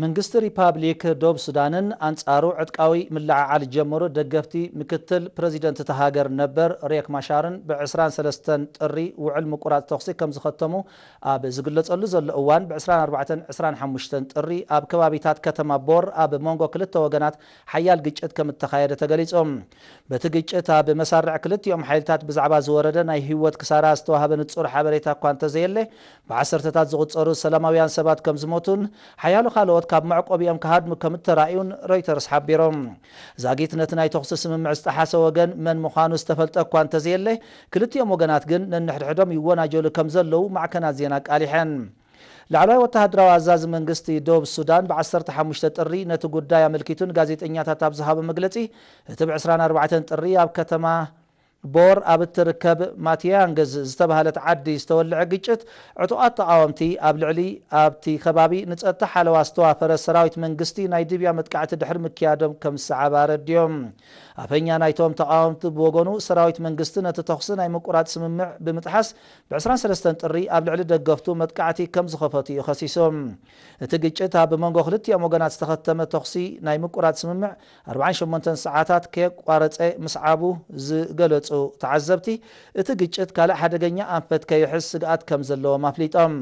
መንግስቲ ሪፓብሊክ ዶብ ሱዳንን ኣንጻሩ ዕጥቃዊ ምልዕዓል ጀመሩ ደገፍቲ ምክትል ፕረዚደንት እታ ሃገር ነበር ሬክ ማሻርን ብ ዕስራን ሰለስተን ጥሪ ውዕል ምቁራጽ ተኹሲ ከም ዝኸተሙ ኣብ ዝግለጸሉ ዘሎ እዋን፣ ብ ዕስራን ኣርባዕተን ዕስራን ሓሙሽተን ጥሪ ኣብ ከባቢታት ከተማ ቦር ኣብ መንጎ ክልተ ወገናት ሓያል ግጭት ከም እተኻየደ ተገሊጹ። በቲ ግጭት ኣብ መሳርዕ ክልቲኦም ሓይልታት ብዛዕባ ዝወረደ ናይ ህይወት ክሳራ ዝተዋህበ ንጹር ሓበሬታ እኳ እንተዘየለ፣ ብዓሰርተታት ዝቑጸሩ ሰላማውያን ሰባት ከም ዝሞቱን ሓያሎ ካልኦት ካብ መዕቆቢኦም ክሃድሙ ከም እተራእዩን ሮይተርስ ሓቢሮም። ዛጊት ነቲ ናይ ተኹሲ ስምምዕ ዝጠሓሰ ወገን መን ምዃኑ ዝተፈልጠ እኳ እንተዘየለ፣ ክልቲኦም ወገናት ግን ነንሕድሕዶም ይወናጀሉ ከም ዘለዉ ማዕከናት ዜና ኣቃሊሐን። ላዕለዋይ ወተሃደራዊ ኣዛዚ መንግስቲ ዶብ ሱዳን ብ ዓሰርተ ሓሙሽተ ጥሪ ነቲ ጉዳይ ኣመልኪቱ ንጋዜጠኛታት ኣብ ዝሃቦ መግለጺ፣ እቲ ብ ዕስራን ኣርባዕተን ጥሪ ኣብ ከተማ ቦር ኣብ እትርከብ ማቲያንግዝ ዝተባህለት ዓዲ ዝተወልዐ ግጭት፣ ዕጡቓት ተቓወምቲ ኣብ ልዕሊ ኣብቲ ከባቢ ንጸጥታ ሓለዋ ዝተዋፈረ ሰራዊት መንግስቲ ናይ ድብያ መጥቃዕቲ ድሕሪ ምክያዶም ከም ዝሰዓበ ኣረድዮም። ኣፈኛ ናይቶም ተቓወምቲ ብወገኑ፣ ሰራዊት መንግስቲ ነቲ ተኹሲ ናይ ምቁራጽ ስምምዕ ብምጥሓስ ብ ዕስራን ሰለስተን ጥሪ ኣብ ልዕሊ ደገፍቱ መጥቃዕቲ ከም ዝኸፈቱ እዩ ከሲሱ። እቲ ግጭት ኣብ መንጎ ክልቲኦም ወገናት ዝተኸተመ ተኹሲ ናይ ምቁራጽ ስምምዕ ኣርባዓን ሸሞንተን ሰዓታት ከየቋረጸ ምስዓቡ ዝገለጹ ተዓዘብቲ፣ እቲ ግጭት ካልእ ሓደገኛ ኣንፈት ከይሕዝ ስግኣት ከም ዘለዎም ኣፍሊጦም።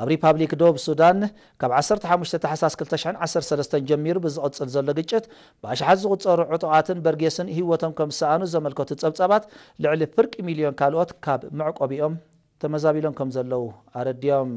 ኣብ ሪፓብሊክ ዶብ ሱዳን ካብ ዓሰርተ ሓሙሽተ ታሕሳስ ክልተ ሽሕን ዓሰርተ ሰለስተን ጀሚሩ ብዝቕጽል ዘሎ ግጭት፣ ብኣሽሓት ዝቑጸሩ ዕጡቓትን በርጌስን ህይወቶም ከም ዝሰኣኑ ዘመልከቱ ጸብጻባት፣ ልዕሊ ፍርቂ ሚልዮን ካልኦት ካብ መዕቆቢኦም ተመዛቢሎም ከም ዘለዉ ኣረድዮም።